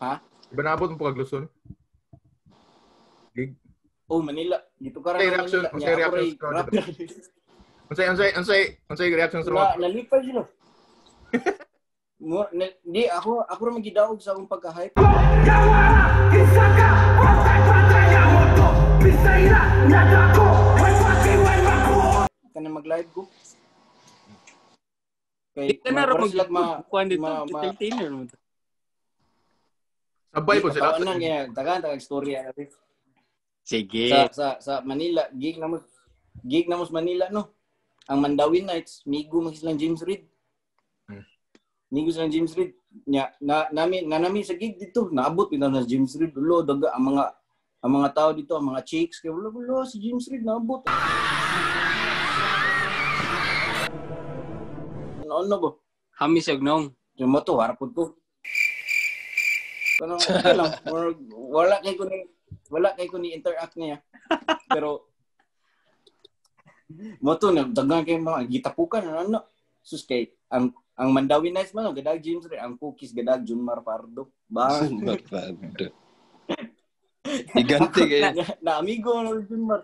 Ha? Di ba naabot mo po kag Luzon? Gig. Oh, Manila. Dito ka Unsay rin reaction- Manila. unsay Nya, ako reaction ray sa crowd rapper. Unsay reaction sa Na, mga nalipay sila. Di ako ra magidaog sa akong pagka-hype. Kana mag-live ko. Kay Di ka na ro para sila mag kuan dito, entertainer mo. Sabay po sila. Tawanan kaya tagaan tagag story ana. Sige. Sa Manila gig na mo sa Manila no. Ang Mandawin Nights migo man silang James Reid. Migo silang James Reid. Nya na nami na nami sa gig dito naabot bitaw na James Reid ulo daga ang mga tao dito, ang mga chicks kay ulo ulo si James Reid naabot. Ano ba? Hami siya nong. Yung mo to, harapod ko. Kanang okay lang. Wala kay ko ni interact niya. Pero mo to nagdagan kay mga gitapukan ano. Sus kay ang Mandawi Nights man gadag James Ray, ang Cookies gadag Junmar Pardo. Bang. Pardo. Giganti kayo. Na amigo na Junmar.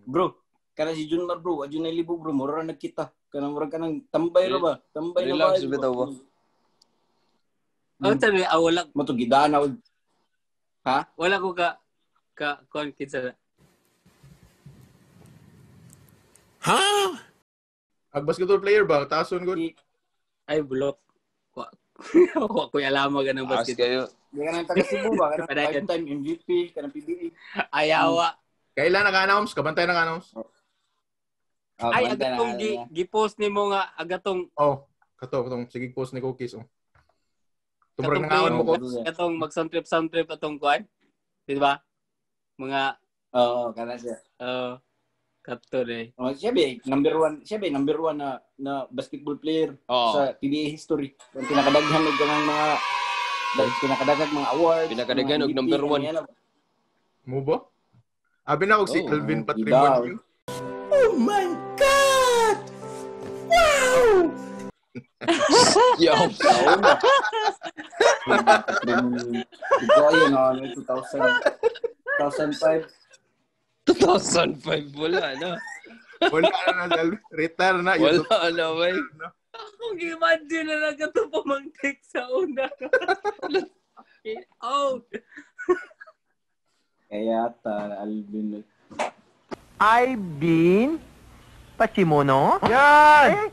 Bro, kana si Junmar bro, adyo na libog bro, mura na nagkita. Kanang mura kanang tambay ra ba? Tambay na Relax ba? bitaw ba? Oh, tabi, wala Mo to gidaan ako. Ha? Wala ko ka kuan kinsa. Ha? Ang basketball player ba? Taason gud. Ay bulok. Wa wa ko alam ganang Taas basketball. kayo. Di ka nang taga Cebu ba? Kanang Padayon. five-time MVP, kanang PBA. Ayawa. Kailan naka-announce? Kabantay naka-announce? Ah, Ay bantay na, agatong ano na. gi-post nimo nga agatong Oh, katong sige post ni Cookies oh. Tumurag Katong nangaon mo ko. katong mag sound trip atong kuan. Di ba? Mga Oo, kana siya. kato day. Oh, siya ba number one na basketball player Oo. sa PBA history. Ang pinakadaghan og kanang mga pinakadaghan mga awards. Pinakadaghan mga og MVP, number one. ano yan. Mo ba? Abi na og si Oh, Alvin idaw. Patrimonio. Yo. Ito ayun, no, 2000, 2005. 2005 wala na. Wala na si Alvin. Retire na. Wala na, bay. Akong gi-imagine na lang kato pamangtik sa una. Oh, Kaya ta, Alvin. I've been Pachimono. Yan!